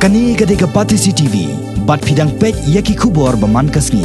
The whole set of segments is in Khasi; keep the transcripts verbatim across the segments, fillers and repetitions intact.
Kane ka dei ka Batesi T V, bad phi dang peit ïa ki khubor ba man ka sngi.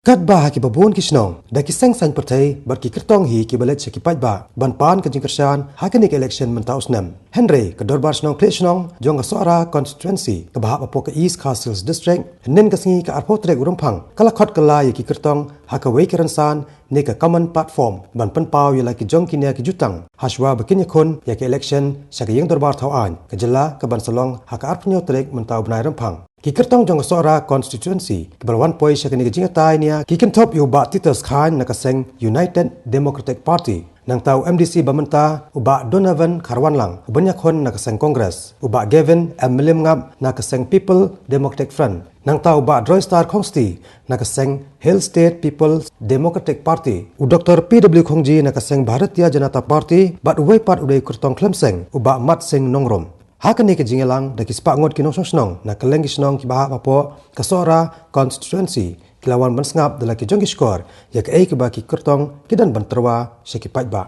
Katba ha kiba bun ki shnong, da ki seng saiñ pyrthei bad ki kyrtong hi kiba leit sha ki paidbah ban pan ka jingkyrshan ha kane ka election mynta u snem. Hynrei ka Dorbar Shnong Khlieh Shnong jong ka Sohra Constituency kaba hap hapoh ka East Khasi Hills District, hynnin ka sngi ka arphew tarik u Rymphang, ka la khot kylla ïa ki kyrtong ha kawei ka rynsan ne ka common platform ban pynpaw ïa la ki jong ki nia ki jutang hashwa ba kin ïakhun ïa ka election sha ka Ïing Dorbar Thaw Aiñ ka jylla kaban sa long ha ka arphew hynñiew tarik mynta u bnai Rymphang. Ki kyrtong jong ka Sohra Constituency kiba la wan poi sha kane ka jingïatai nia ki kynthup ïa u Bah Titus Chyne na ka seng United Democratic Party. Nangta u M D C ba mynta u Bah Donovan Kharwanlang uban ïakhun na ka seng Congress, u Bah Gavin M Mylliemngap na ka seng People Democratic Front, nangta u Bah Droystar Khongsti na ka seng Hill State People's Democratic Party, u Doktor P W Khongji na ka seng Bharatiya Janata Party, bad uwei pat u dei u kyrtong khlem seng u Bah Matsing Nongrum. Ha kane ka jingïalang da ki spah ngut ki nongshong shnong na kylleng ki shnong kiba hap hapoh ka Sohra Constituency ki la wan ban sngap da la ki jong ki shkor ïa kaei kaba ki kyrtong ki don ban tyrwa sha ki paidbah.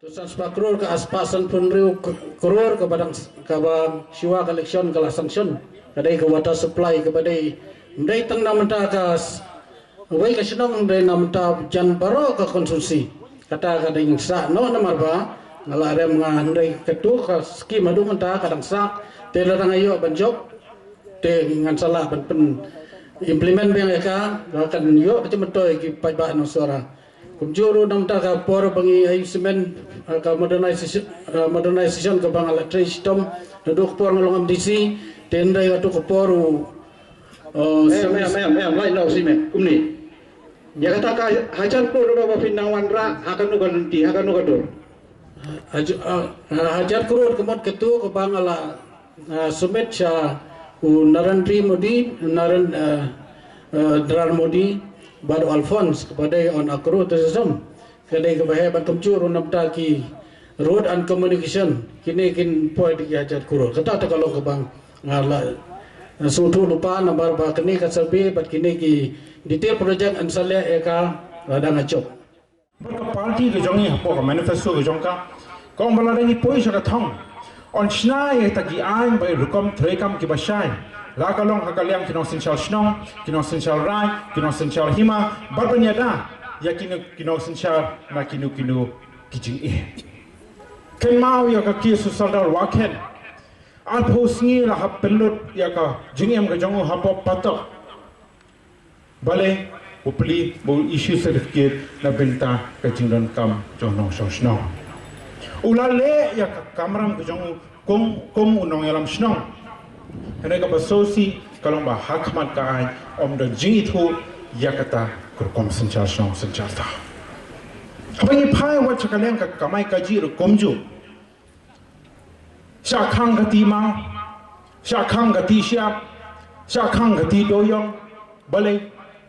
To san spah klur ka spah san phew hynriew klur kaba dang, kaba shuwa ka election ka la sanction. Ka dei ka water supply kaba dei, ym dei tang na mynta ka s-, wei ka shnong, ym dei na mynta jan baroh ka constituency. Kata ka dei ngan sah noh namar ba nga la rem nga, ym dei katu ka skim haduh mynta ka dang sah. Te lada nga ïoh ban jop, te ngan sa lah ban pyn implement biang ïa ka, ba kan ïoh ka jingmyntoi ki paidbah nong Sohra. Kumjuh ruh na mynta ka por ba ngi ai cement, eh, ka modernization, eh, modernization kaba nga la trei shitom naduh ka por nga long M D C, te ym dei katu ka por u, eh, em, em, service. Em, em, lait noh siment kumne. Ïa kata ka hajar klur ruh ba phin nang wanrah ha kano ka lynti, ha kano ka dur? Haj-, ah, hajar klur ka mut katu kaba nga la, ah, submit sha u Narendra Modi, Naren-, ah, ah, Narendra Modi bad u Alphonse kaba dei on a klur te shisnem. Ka dei kaba heh bad kumjuh ruh na bynta ki road and communication, kine kin poi da ki hajar klur. Kata te ka long kaba nga la, ah, sngewthuh lypa namar ba kine ka survey bad kine ki detail project yn sa leh ïa ka lada nga jop. Bad ka party ka jong ngi hapoh ka manifesto ka jong ka, ka ong ba lada ngi poi sha ka thong, yn shna ïa kita ki aiñ ba rukom treikam kiba shai, la ka long ha ka liang ki nongsynshar shnong, ki nongsynshar raid, ki nongsynshar hima, bad ban ïada ïa ki nong, ki nongsynshar na kino kino ki jingeh. Kynmaw ïa ka case u Sordar Wakhen, arphew sngi la hap pynlut ïa ka jingim ka jong u hapoh patok. Balei u plie ba u issue certificate na bynta ka jingdonkam jong u nongshong shnong? U la leh ïa ka kamram ka jong u kum, kum u nongïalam shnong. Hynrei kaba sngewsih ka long ba ha khmat ka aiñ ym don jingithuh ïa kata ka rukom synshar shnong synshar thaw. Haba ngi phai wat sha ka liang ka kamai kajih ruh kumjuh. Shah khang ka ti maw, shah khang ka ti shyiap, shah khang ka ti dewïong, balei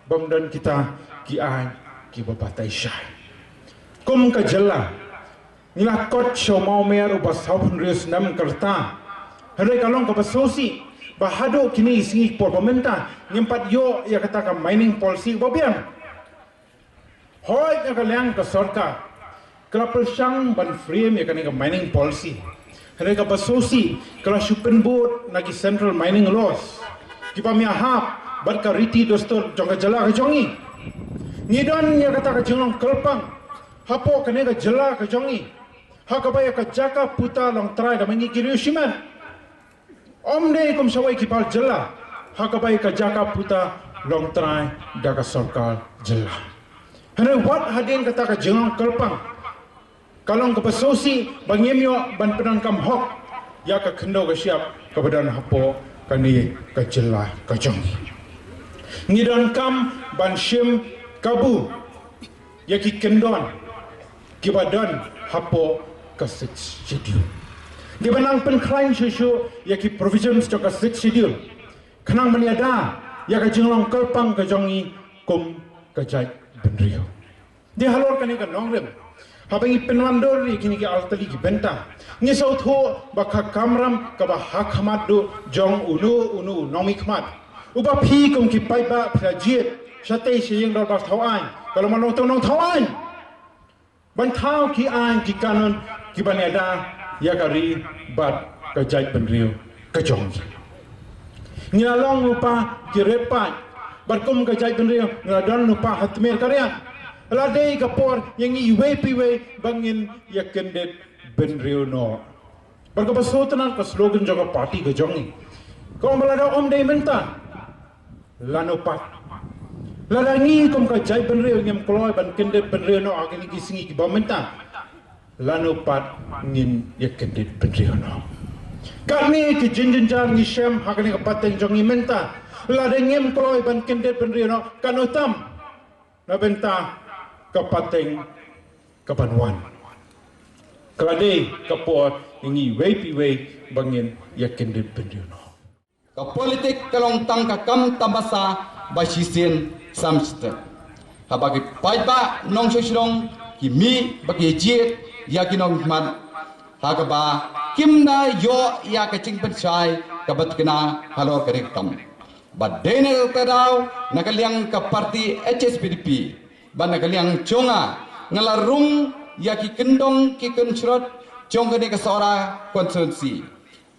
bym don kita ki aiñ kiba batai shai. Kum ka jylla ngi la kot sha u mawmer uba sawphew hynriew snem ka rta. Hynrei ka long kaba sngewsih ba haduh kine ki sngi por ba mynta ngim pat ïoh ïa kata ka mining policy ba biang. Hooid, na ka liang ka sorkar ka la pyrshang ban frame ïa kane ka mining policy. Hynrei kaba sngewsih ka la shu pynbud na ki central mining laws kiba mih hap bad ka riti dustur jong ka jylla ka jong ngi. Ngi don ïa kata ka jinglong kyrpang hapoh kane ka jylla ka jong ngi ha kaba ïa ka jaka puta long trai da ma ngi ki riew shimet. Ym dei kum shawei ki pal jylla ha kaba ïa ka jaka puta long trai da ka sorkar jylla. Hynrei wat hadien kata ka jinglong kyrpang ka long kaba sngewsih ba ngim ïoh ban pyndonkam hok ïa ka khyndew ka shyiap kaba don hapoh kane ka jylla ka jong ngi. Ngi donkam ban shim kabu ïa ki kyndon kiba don hapoh ka Sixth Schedule. Kiba nang pynkhlaiñ shuh shuh ïa ki provisions jong ka Sixth Schedule khnang ban ïada ïa ka jinglong kyrpang ka jong ngi kum ka jaitbynriew. Te halor kane ka nongrim, haba ngi pynwandur ïa kine ki artylli ki bynta, ngi sngewthuh ba ka kamram kaba ha khmat duh jong uno uno u nongmihkhmat uba phi kum ki paidbah phi la jied shatei sha ïing dorbar thaw aiñ ka long ban long tang nongthaw aiñ ban thaw ki aiñ ki kanun kiban ïada ïa ka ri bad ka jait bynriew. ka jong ngi. Ngi la long lypa ki riewpaid bad kum ka jaitbynriew ngi la don lypa ha tmier ka riat. La dei ka por ïa ngi iwei pa iwei ba ngin ïakyndit bynriew noh. Bad kaba sngewtynnat ka slogan jong ka party ka jong ngi ka ong ba lada ym dei mynta, lano pat. Lada ngi kum ka jaitbynriew ngim kloi ban kyndit bynriew noh ha kine ki sngi kiba mynta, lano pat ngin ïakyndit bynriew noh. Katne ki jingjynjar ngi shem ha kane ka pateng jong ngi mynta, lada ngim kloi ban kyndit bynriew noh, katno tam na bynta ka pateng kaban wan. Ka la dei ka por ïa ngi iwei pa iwei ba ngin ïakyndit bynriew noh. Ka politik ka long tang ka kam tamasa ba shisien sam shiteng. Haba ki paidbah nongshong shnong ki mih ba ki jied ïa ki nongmihkhmat, ha kaba kim da ïoh ïa ka jingpynshai kaba thikna halor kane ka kam. Bad dei na kata ka daw, na ka liang ka party H S P D P bad na ka liang jong nga, nga la rung ïa ki kyndong ki kynshrot jong kane ka Sohra constituency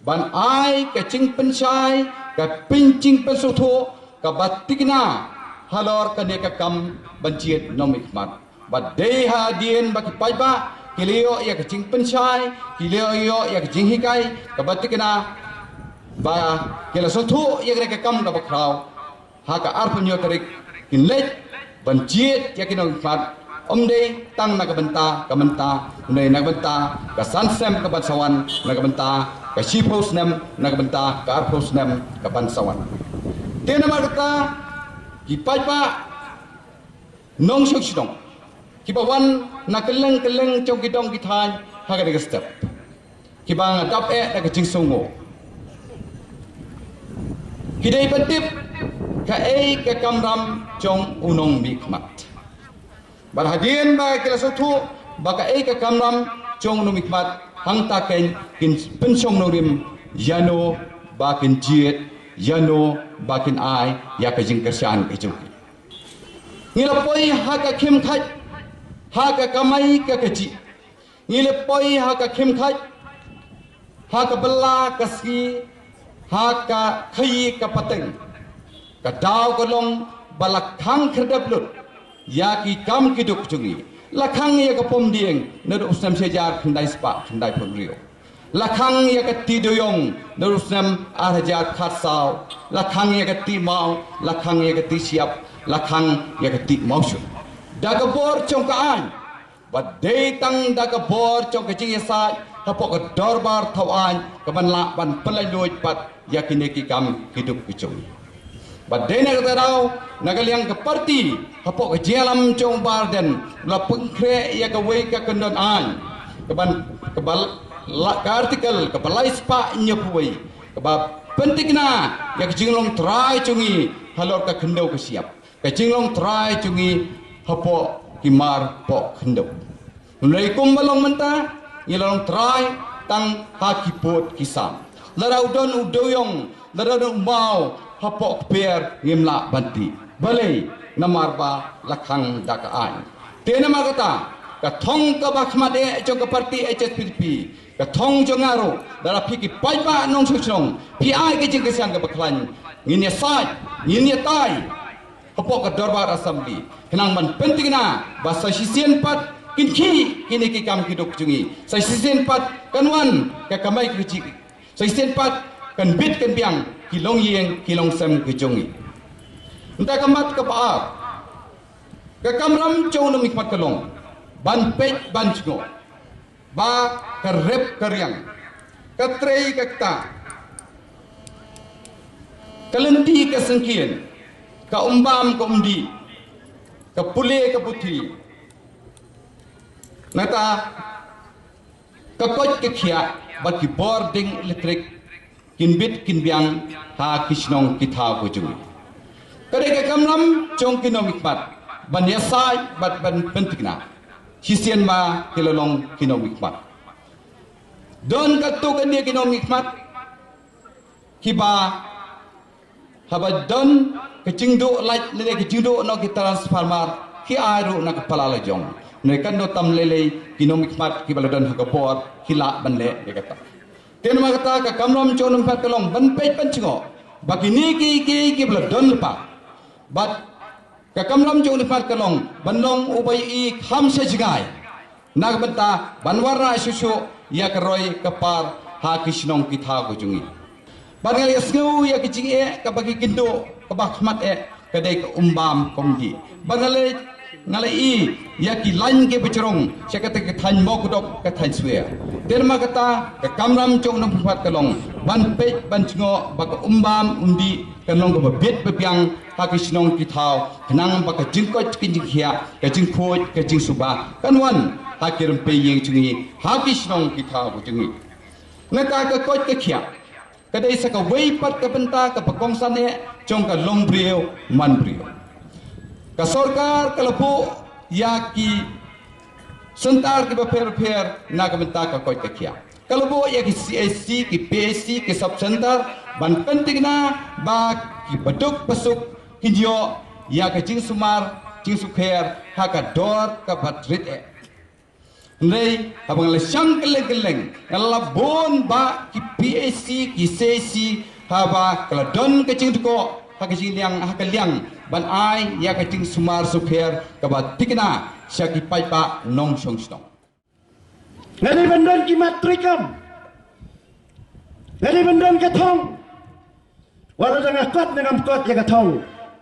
ban ai ka jingpynshai, ka pynjingpynsngewthuh kaba thikna halor kane ka kam ban jied nongmihkhmat. Bad dei hadien ba ki paidbah ki la ïoh ïa ka jingpynshai, ki la ïoh ïa ka jinghikai kaba thikna, ba ki la sngewthuh ïa kane ka kam kaba khraw. Ha ka arphew hynñiew tarik kin leit ban jied ïa ki nongmihkhmat, ym dei tang na ka bynta ka mynta, ym dei na ka bynta ka san snem kaban sa wan, na ka bynta ka shiphew snem, na ka bynta ka arphew snem kaban sa wan. Te namar kata, ki paidbah nongshong shnong kiba wan na kylleng kylleng jong ki dong ki thaiñ ha kane ka step, kiba nga dap eh da ka jingsngew, ki dei ban tip kaei ka kamram jong u nongmihkhmat. Bad hadien ba ki la sngewthuh ba kaei ka kamram jong u nongmihkhmat, hangta kein kin pynshong nongrim ïano ba kin jied, ïano ba kin ai ïa ka jingkyrshan ka jong ki. Ngi la poi ha ka khim khait, ha ka kamai ka kajih. Ngi la poi ha ka khim khait, ha ka bylla ka sngi, ha ka khaïi ka pateng. Ka daw ka long ba la khang khyrdep lut ïa ki kam ki duk jong ngi. La khang ïa ka pom dieng naduh u snem shi hajar khyndai spah khyndaiphew hynriew. La khang ïa ka ti dewïong naduh u snem ar hajar khatsaw. La khang ïa ka ti maw, la khang ïa ka ti shyiap, la khang ïa ka ti mawshun. Da ka bor jong ka aiñ, bad dei tang da ka bor jong ka jingïasaid hapoh ka dorbar thaw aiñ kaban lah ban pynlait luid pat ïa kine ki kam ki duk ki jong ngi. Bad dei na kata ka daw, na ka liang ka party hapoh ka jingïalam jong u Bah Ardent, u la pynkhreh ïa kawei ka kyndon aiñ kaban, kaba la, ka article kaba lai spah hynñiewphew wei, kaba pynthikna ïa ka jinglong trai jong ngi halor ka khyndew ka shyiap, ka jinglong trai jong ngi hapoh ki mar poh khyndew. Hynrei kumba long mynta, ngi la long trai tang ha ki pud ki sam. Lada u don u dewïong, lada u don u maw hapoh kper, ngim lah ban tih. Balei? Namar ba la khang da ka aiñ. Te namar kata, ka thong kaba khmat eh jong ka party H S P D P, ka thong jong nga ruh, lada phi ki paidbah nongshong shnong phi ai ka jingkyrshan kaba khlaiñ, ngin ïasaid, ngin ïatai hapoh ka dorbar assembly, khnang ban pynthikna ba sa shisien pat kin khih kine ki kam ki duk jong ngi. Sa shisien pat kan wan ka kamai ka kajih. Sa shisien pat kan bit kan biang ki longïing ki longsem ki jong ngi. Nangta ka mat kaba ar, ka kamram jong u nongmihkhmat ka long ban peit ban jngoh ba ka rep ka riang, ka trei ka ktah, ka lynti ka syngkien, ka umbam ka umdih, ka pule ka puthi, nangta ka koit ka khiah bad ki bor ding elektrik kin bit kin biang ha ki shnong ki thaw ka jong ngi. Ka dei ka kamram jong ki nongmihkhmat ban ïasaid bad ban pynthikna. Shisien ma ki la long ki nongmihkhmat. Don katto katne ki nongmihkhmat kiba haba don ka jingduh light lane ka jingduh na ki transformer, ki ai ruh na ka pala la jong. Hynrei katno tam lei lei ki nongmihkhmat kiba la don ha ka bor ki lah ban leh ïa kata. Te namar kata ka kamram jong u nongmihkhmat ka long ban peit ban jngoh ba kine ki, ki, ki ba la don lypa. Bad ka kamram jong u nongmihkhmat ka long ban long uba ïohi kham sha jngai na ka bynta ban wanrah shuh shuh ïa ka roi ka par ha ki shnong ki thaw ka jong ngi. Bad nga la ïohsngew ïa ka jingeh kaba ki kynduh kaba khmat eh ka dei ka umbam komji. Bad nga la, nga la i ïa ki lain ki ba jrong sha kata ka thaiñ Mawkdok, ka thaiñ Swer. Te namar kata ka kamram jong u nongmihkhmat ka long ban peit ban jngoh ba ka umbam umdih kan long kaba bit ba biang ha ki shnong ki thaw, khnang ba ka jingkoit ka jingkhiah, ka jingkhuid ka jingsuba kan wan ha ki rympei ïing jong ngi, ha ki shnong ki thaw ka jong ngi. Nangta ka koit ka khiah ka dei sa kawei pat ka bynta kaba kongsan eh jong ka long briew man briew. Ka sorkar ka la buh ïa ki centre kiba pher pher na ka bynta ka koit ka khiah. Ka la buh ïa ki C H C, ki P H C, ki sub centre ban pynthikna ba ki baduk basuk kin ïoh ïa ka jingsumar jingsukher ha ka dor kaba rit eh. Hynrei haba nga la shang kylleng kylleng, nga la bun ba ki P H C, ki C H C, haba ka la don ka jingdkoh ha ka jingliang, ha ka liang ban ai ïa ka jingsumar sukher kaba thikna sha ki paidbah nongshong shnong. Nga dei ban don ki mat treikam. Nga dei ban don ka thong. Wat la dang nga kot ne ngam kot ïa ka thong,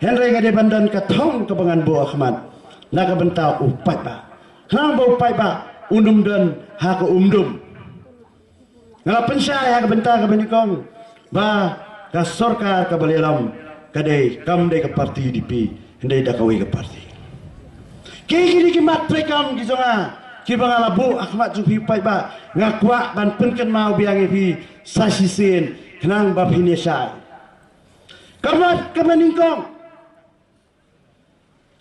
hynrei nga dei ban don ka thong kaba ngan buh ha khmat na ka bynta u paidbah. Khnang ba u paidbah un ym don ha ka umdum. Nga la pynshai ha ka bynta kaba nyngkong ba ka sorkar kaba la ïalam ka dei, kam dei ka parti U D P, hynrei da kawei ka parti. Ki, kine ki mat treikam ki jong nga kiba nga la buh ha khmat jong phi paidbah, nga kwah ban pynkynmaw biang ïa phi sa shisien khnang ba phin ïa shai. Ka mat kaba nyngkong,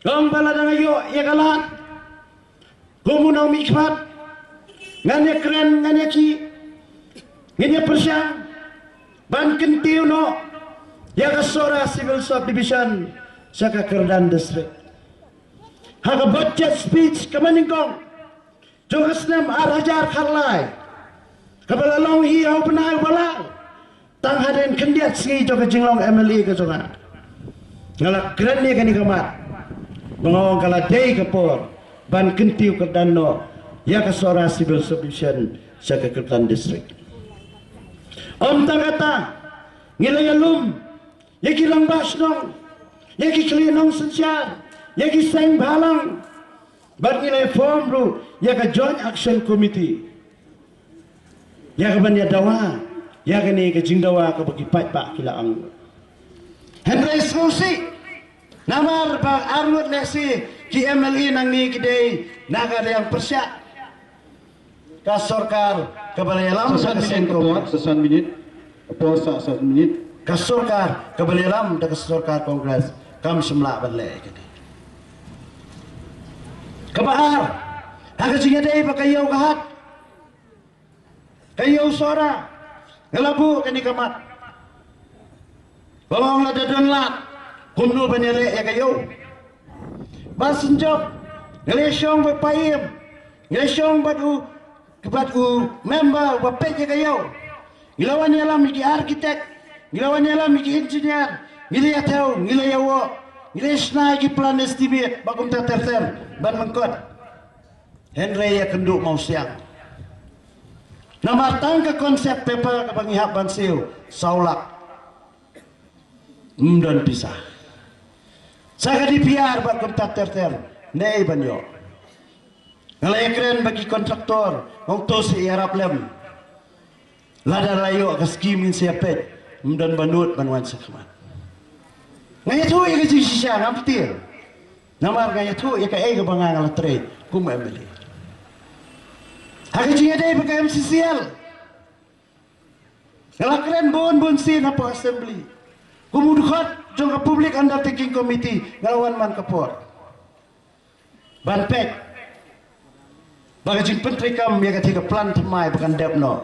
ong ba la dang ïoh ïa ka lad kum u nongmihkhmat, ngan ïa kren, ngan ïa ki, ngan ïa pyrshang ban kyntiew noh ïa ka Sohra Civil Subdivision sha ka Kyrdan District. Ha ka budget speech kaba nyngkong jong ka snem ar hajar khatlai, kaba la long hi ha u bnai ba la, tang hadien khyndiat sngi jong ka jinglong M L A ka jong nga, nga la kren ïa kane ka mat ba nga ong ka la dei ka por ban kyntiew kyrdan noh ïa ka Sohra Civil Subdivision sha ka Kyrdan District. Ym tang kata, ngi la ïalum ïa ki rangbah shnong, ïa ki khlieh nongsynshar, ïa ki seng bhalang, bad ngi la form ruh ïa ka Joint Action Committee ïa ka ban ïa dawa ïa kane ka jingdawa kaba ki paidbah ki la ong. Hynrei sngewsih, namar ba arngut lehse ki M L A nangne ki dei na ka liang pyrshah. Ka sorkar kaba la ïalam da ka seng Congress. Sa san minit. Por sa san minit. Ka sorkar kaba la ïalam da ka sorkar Congress kam shym lah ban leh ïa kane. Kaba ar, ha ka jingïadei bad ka ïew ka hat, ka ïew Sohra, nga la buh kane ka mat. Ba nga ong lada don lad, kumno ban ïaleh ïa ka ïew. Ba synjop, nga la shong bad Paiem, nga la shong bad u, bad u member uba peit ïa ka ïew. Ngi la wan ïalam ïa ki architect, ngi la wan ïalam ïa ki engineer, ngi la ïathew, ngi la ïawoh, ngi la shna ïa ki plan estimate ba kumta ter ter ban lyngkot. Hynrei ïa kynduh mawsiang. Namar tang ka concept paper kaba ngi hap ban siew, saw lak. Ym don pisa. Sa ka D P R bad kumta ter ter, ne ei ban ïoh. Nga la ïakren bad ki kontraktor, nga ong to sa ïarap lem. Lada la ïoh ka skim ngin sa ïapeit, ym don ba nud ban wan sha khmat. Nga ïathuh ïa ka jingshisha, ngam tieng. Namar nga ïathuh ïa kaei kaba nga, nga la trei kum M L A. Ha ka jingïadei bad ka M C C L, nga la kren bun bun sien hapoh Assembly. Kum u dkhot jong ka Public Undertaking Committee, nga la wan man ka por ban peit ba ka jingpyntreikam ïa katei ka plan thymmai ba kan dep noh.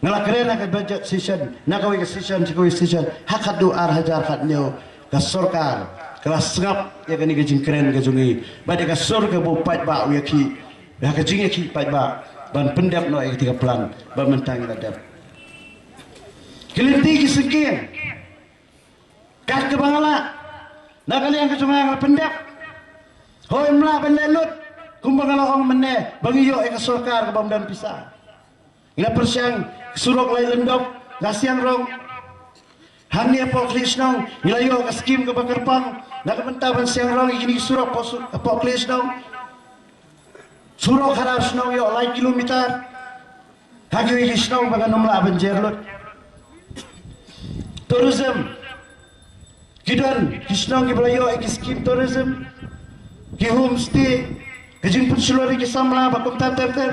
Nga la kren ha ka budget session, na kawei ka session sha kawei session, ha ka khadduh ar hajar khathynñiew, ka sorkar ka la sngap ïa kane ka jingkren ka jong ngi bad ïa ka sur kaba u paidbah u ïakhih, ïa ka jingïakhih paidbah ban pyndep noh ïa katei ka plan ba mynta ngi la dep. Ki lynti ki syngkien. Kat kaba nga lah, na ka liang ka jong nga nga la pyndep. Hooid, ym lah ban leh lut kumba nga la ong mynne ba ngi ïoh ïa ka sorkar kaba ym don pisa. Ngi la pyrshang ka surok Laitumdop na Siangrong. Hangne hapoh Khlieh Shnong ngi la ïoh ka skim kaba kyrpang. Na ka bynta ban Siangrong ïa kine ki surok hapoh su-, hapoh Khlieh Shnong. Surok hapoh Shnong ïoh lai kilometer. Ha kiwei ki shnong ba kan ym lah ban jer lut. Tourism. Ki don ki shnong kiba la ïoh ïa ki skim tourism. Ki homestay, ka jingpynshlur ïa ki samla bad kumta ter ter.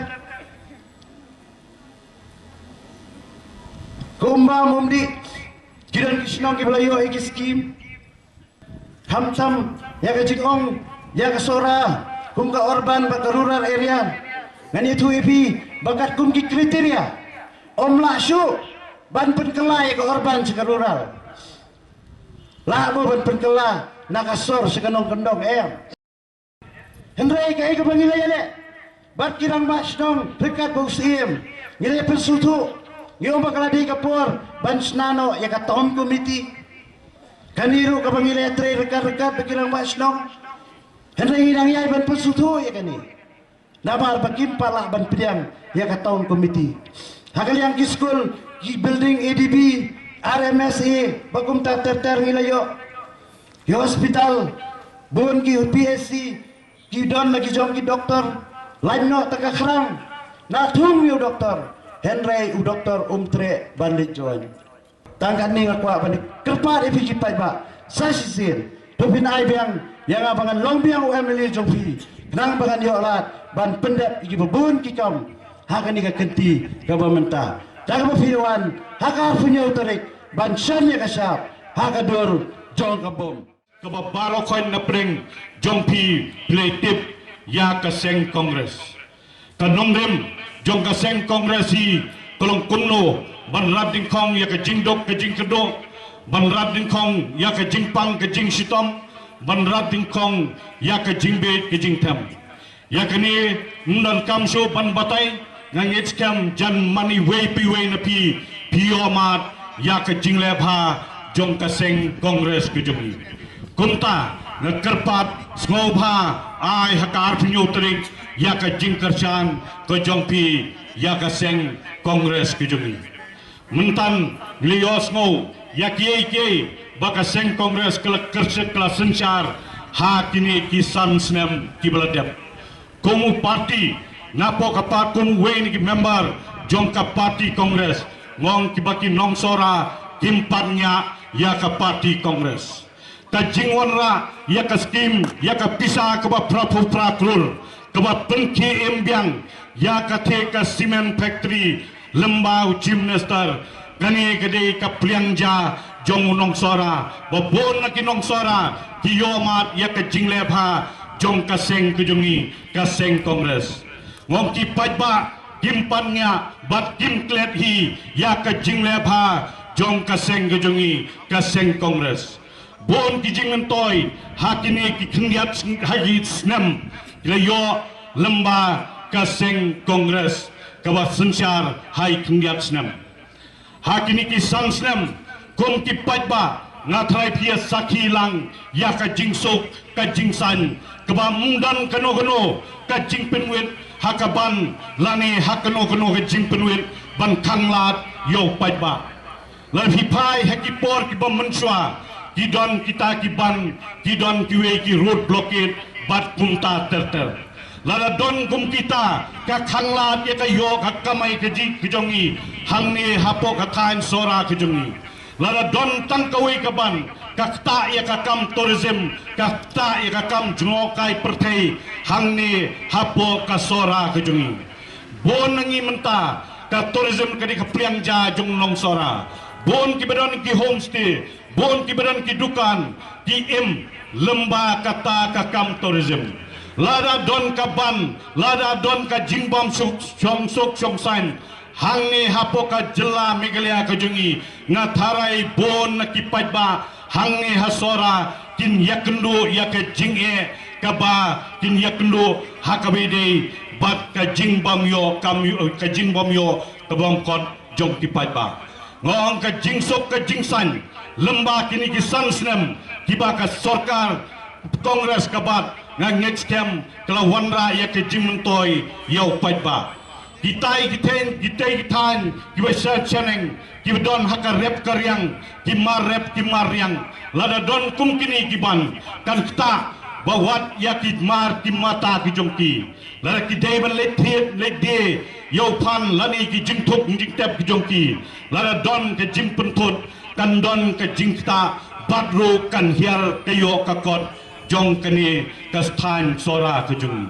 Kumba mumdi, ki don ki shnong kiba la ïoh ïa ki skim. Khamtam ïa ka jingong ïa ka Sohra kum ka urban bad ka rural area. Ngan ïathuh ïa phi ba katkum ki kriteria, ym lah shuh ban pynkylla ïa ka urban sha ka rural. Lah mo ban pynkylla na ka sor sha ka nongkyndong, em? Hynrei kaei kaba ngi la ïaleh bad ki rangbah shnong ryngkat bad u Syiem, ngi la pynsngewthuh, ngi ong ba ka la dei ka por ban shna noh ïa ka town committee. Kane ruh kaba ngi la trei ryngkat ryngkat bad ki rangbah shnong. Hynrei ngi dang ïai ban pynsngewthuh ïa kane. Namar ba kim pat lah ban pdiang ïa ka town committee. Ha ka liang ki skul, ki building A D B, R M S A, bad kumta ter ter ngi la ïoh. Ki hospital, bun ki P H C, ki don la ki jong ki doktor, lait noh tang ka khrang, na thung ïa u doktor, hynrei u doktor um treh ban leit join. Tang katne nga kwah ban kyrpad ïa phi ki paidbah, sa shisien, to phin ai biang ïa nga ba ngan long biang u M L A jong phi, khnang ba ngan ïoh lad ban pyndep ïa kiba bun ki kam ha kane ka kynti kaba mynta. Da kaba phi wan ha ka arphew hynñiew tarik ban shon ïa ka shap ha ka dur jong ka bom. Kaba baroh khoit na pdeng jong phi phi la tip ïa ka seng Congress. Ka nongrim jong ka seng Congress hi ka long kumno ban rat dyngkhong ïa ka jingduk ka jingkyrduh, ban rat dyngkhong ïa ka jingpang ka jingshitom, ban rat dyngkhong ïa ka jingbieit ka jingthem. Ïa kane ym donkam shuh ban batai, nga ngeit skhem jan man iwei pa iwei na phi, phi ïoh mad ïa ka jingleh bha jong ka seng Congress ka jong ngi. Kumta nga kyrpad sngewbha ai ha ka arphew hynñiew tarik ïa ka jingkyrshan ka jong phi ïa ka seng Congress ka jong ngi. Mynta ngi la ïohsngew ïa kiei kiei ba ka seng Congress ka la kyrshan ka la synshar ha kine ki san snem kiba la dep. Kum u party, napoh ka party kum uwei na ki member jong ka party Congress, nga ong kiba ki nongsohra kim pat ngiah ïa ka party Congress. Ka jingwanrah ïa ka skim, ïa ka pisa kaba phra phew phra klur kaba pynkhie im biang ïa kata ka cement factory lyngba u Chief Minister, kane ka dei ka pliang ja jong u nongsohra, ba bun na ki nongsohra ki ïoh mad ïa ka jingleh bha jong ka seng ka jong ngi, ka seng Congress. Nga ong ki paidbah kim pat ngiah bad kim klet hi ïa ka jingleh bha jong ka seng ka jong ngi, ka seng Congress. Bun ki jingmyntoi ha kine ki khyndiat sn-, ha ki snem ki la ïoh lyngba ka seng Congress kaba synshar ha ki khyndiat snem. Ha kine ki san snem kum ki paidbah nga tharai phi ïa sakhi lang ïa ka jingsuk ka jingsaiñ kaba ym don kano kano ka jingpynwit ha ka ban lane ha kano kano ka jingpynwit ban khanglad ïa u paidbah. Lada phi phai ha ki por kiba mynshuwa, ki don kita ki ban, ki don kiwei ki road blockade bad kumta ter ter. Lada don kum kita ka khanglad ïa ka ïoh ka kamai kajih ka jong ngi hangne hapoh ka thaiñ Sohra ka jong ngi. Lada don tang kawei ka ban ka ktah ïa ka kam tourism, ka ktah ïa ka kam jngohkai pyrthei hangne hapoh ka Sohra ka jong ngi. Bun na ngi mynta ka tourism ka dei ka pliang ja jong u nongsohra. Bun kiba don ki homestay, bun kiba don ki dukan, ki im lyngba kata ka kam tourism. Lada don ka ban, lada don ka jingbym suk, shong suk shong saiñ hangne hapoh ka jylla Meghalaya ka jong ngi, nga tharai bun na ki paidbah hangne ha Sohra kin ïakynduh ïa ka jingeh kaba kin ïakynduh ha kaba ïadei bad ka jingbym ïoh kam, ka jingbym ïoh ka bymkot jong ki paidbah. Nga ong ka jingsuk ka jingsain lem bad kine ki san snem kiba ka sorkar Congress ka bat, nga ngeit skhem ka la wanrah ïa ka jingmyntoi ïa u paidbah. Kitai ki theiñ, kitai ki thaiñ kiba sha shaneng, kiba don ha ka rep ka riang, ki mar rep ki mar riang. Lada don kum kine ki ban, kan ktah ba wat ïa ki mar ki mata ki jong ki. Lada ki dei ban leit thied leit die ïa u phan lane ki jingthuk jingtep ki jong ki, lada don ka jingpynthut, kan don ka jingktah bad ruh kan hiar ka ïoh ka kot jong kane ka sthan Sohra ka jong ngi.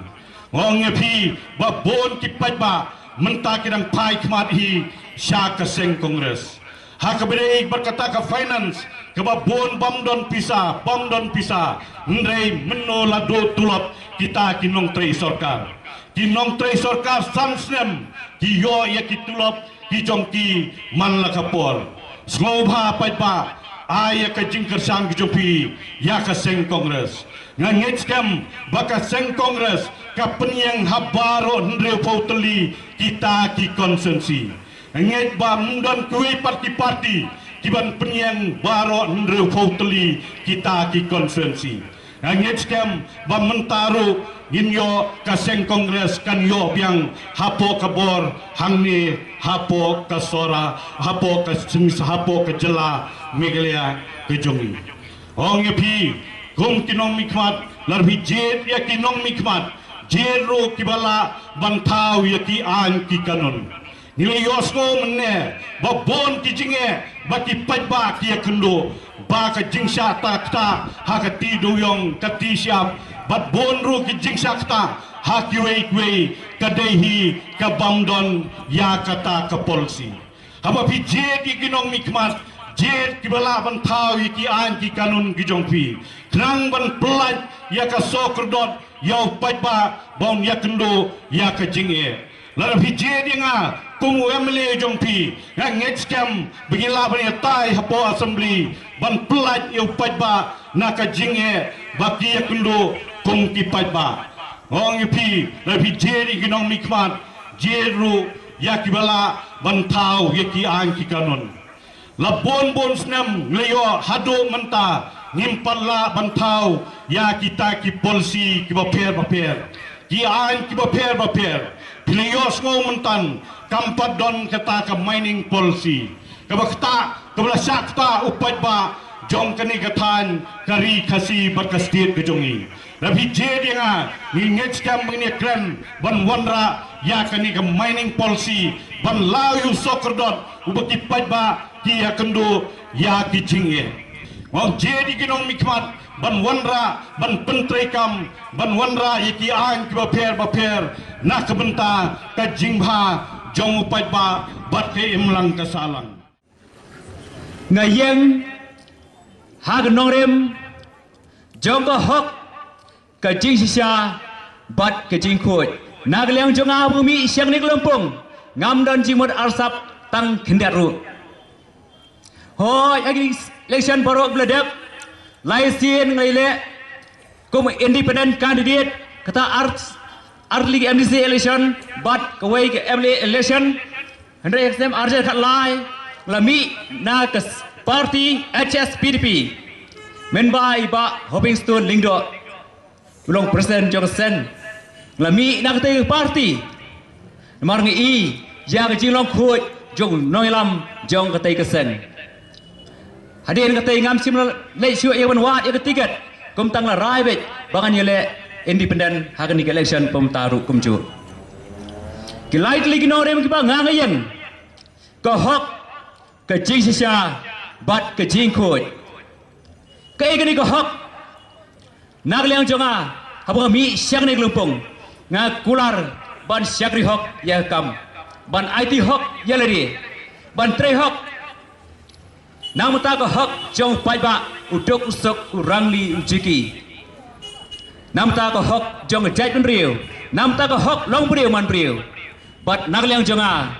Nga ong ïa phi ba bun ki paidbah mynta ki dang phai khmat hi sha ka seng Congress. Ha kaba ïadei bad kata ka finance, kaba bun bym don pisa, bym don pisa, hynrei mynno la duh tulop kita ki nongtrei sorkar. Ki nongtrei sorkar san snem ki ïoh ïa ki tulop ki jong ki man la ka por. Sngewbha paidbah, ai ïa ka jingkyrshan ki jong phi ïa ka seng Congress. Nga ngeit skhem ba ka seng Congress ka pynïeng ha baroh hynriewphew tylli kita ki constituency. Nga ngeit ba ym don kiwei pat ki party ki ban pynïeng baroh hynriewphew tylli kita ki constituency. Nga ngeit skhem ba mynta ruh ngin ïoh, ka seng Congress kan ïoh biang hapoh ka bor hangne, hapoh ka Sohra, hapoh ka seng, hapoh ka jylla Meghalaya ka jong ngi. Ong ïa phi, kum ki nongmihkhmat, lada phi jied ïa ki nongmihkhmat, jied ruh kiba lah ban thaw ïa ki aiñ ki kanun. Ngi la ïohsngew mynne ba bun ki jingeh ba ki paidbah ki ïakynduh, ba ka jingshah ktah ha ka T. Dewiong, ka T. Shyiap, bad bun ruh ki jingshah ktah ha kiwei kiwei, ka dei hi ka bym don ïa kata ka policy. Haba phi jied ïa ki nongmihkhmat, jied kiba lah ban thaw ïa ki aiñ ki kanun ki jong phi, khnang ban pyllait ïa ka sohkyrdot ïa u paidbah ba un ïakynduh ïa ka jingeh. Lada phi jied ïa nga kum u M L A jong phi, nga ngeit skhem ba ngi lah ban ïatai hapoh Assembly ban pyllait ïa u paidbah na ka jingeh ba ki ïakynduh kum ki paidbah. Nga ong ïa phi, lada phi jied ïa ki nongmihkhmat, jied ruh ïa kiba lah ban thaw ïa ki aiñ ki kanun. La bun bun snem ngi la ïoh, haduh mynta ngim pat lah ban thaw ïa kita ki policy kiba pher bapher, ki aiñ kiba pher bapher. Phi la ïohsngew mynta kam pat don kata ka mining policy, kaba ktah, kaba la shah ktah u paidbah jong kane ka thaiñ, ka ri Khasi bad ka state ka jong ngi. Lada phi jied ïa nga, ngi ngeit skhem ba ngin ïakren ban wanrah ïa kane ka mining policy, ban law ïa u sohkyrdot uba ki paidbah ki ïakynduh ïa ki jingeh. Nga ong jied ïa ki nongmihkhmat ban wanrah, ban pyntreikam, ban wanrah ïa ki aiñ kiba pher bapher na ka bynta ka jingbha jong u paidbah bad ka imlang ka sahlang. Nga ïeng ha ka nongrim jong ka hok, ka jingshisha bad ka jingkhuid. Na ka liang jong nga ba mih sha kane ka lympung, ngam don jingmut arsap tang khyndiat ruh. Hooid, ha ki election baroh ba la dep, lai sien nga la ïaleh kum independent candidate, kata ar, ar tylli ki M D C election bad kawei ka M L A election. Hynrei ha ka snem ar hajar khatlai nga la mih na ka party H S P D P, mynba i Bah Hopingstone Lyngdoh u long president jong ka seng. Nga la mih na katei ka party namar nga i ïa ka jinglong khuid jong u nongïalam jong katei ka seng. Hadien katei ngam shym la leit shuh ïa ban wad ïa ka tiket, kumta nga la rai beit ba ngan ïaleh independent ha kane ka election ba mynta ruh kumjuh. Ki lai tylli ki nongrim kiba nga nga ïeng, ka hok, ka jingshisha bad ka jingkhuid. Kaei kane ka hok? Na ka liang jong nga, haba nga mih sha kane ka lympung, nga kular ban shakri hok ïa ka kam, ban aiti hok ïa lade, ban trei hok. Namar ka hok jong u paidbah, u duk u suk, u rangli u jiki. Namar ka hok jong ka jaitbynriew, namar ka hok long briew man briew. Bad na ka liang jong nga,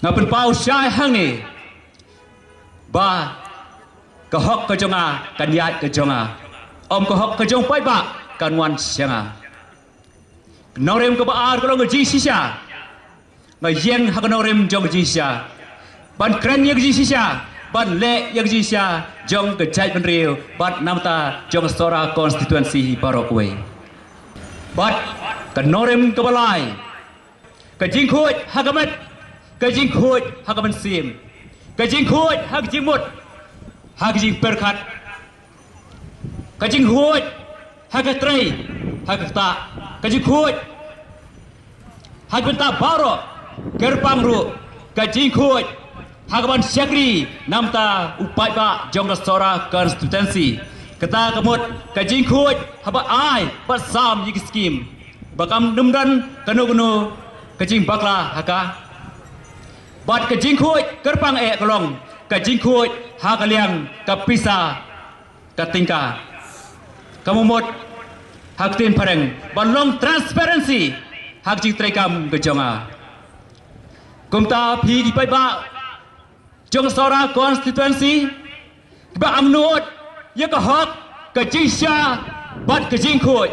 nga pynpaw shai hangne ba ka hok ka jong nga kan ïaid ka jong nga, ym ka hok ka jong u paidbah kan wan sha nga. Ka nongrim kaba ar ka long ka jingshisha. Nga ïeng ha ka nongrim jong ka jingshisha. ban kren ïa ka jingshisha, ban leh ïa ka jingshisha jong ka jaitbynriew bad namar kata jong ka Sohra constituency hi baroh kawei. Bad ka nongrim kaba lai, ka jingkhuid ha ka met, ka jingkhuid ha ka mynsiem, ka jingkhuid ha ka jingmut, ha ka jingpyrkhat, ka jingkhuid ha ka trei, ha ka ktah, ka jingkhuid ha ka bynta baroh, kyrpang ruh ka jingkhuid ha kaban shakri namar kata u paidbah jong ka Sohra constituency. Kata ka mut ka jingkhuid haba ai bad sam ïa ki skim ba kam nym don kano kano ka jingbakla ha ka. Bad ka jingkhuid kyrpang eh ka long ka jingkhuid ha ka liang ka pisa ka tyngka. Ka mut ha ka ktien phareng ban long transparency ha ka jingtreikam ka jong nga. Kumta phi ki paidbah jong ka Sohra constituency, kiba angnud ïa ka hok, ka jingshisha bad ka jingkhuid.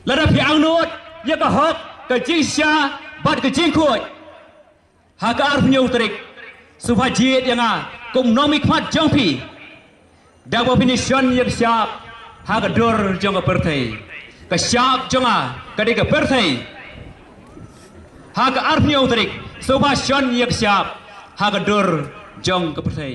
Lada phi angnud ïa ka hok, ka jingshisha bad ka jingkhuid, ha ka arphew hynñiew tarik, sngewbha jied ïa nga kum u nongmihkhmat jong phi, da kaba phin ïashon ïa ka shap ha ka dur jong ka pyrthei. Ka shap jong nga ka dei ka pyrthei. Ha ka arphew hynñiew tarik, sngewbha shon ïa ka shap ha ka dur jong ka pyrthei.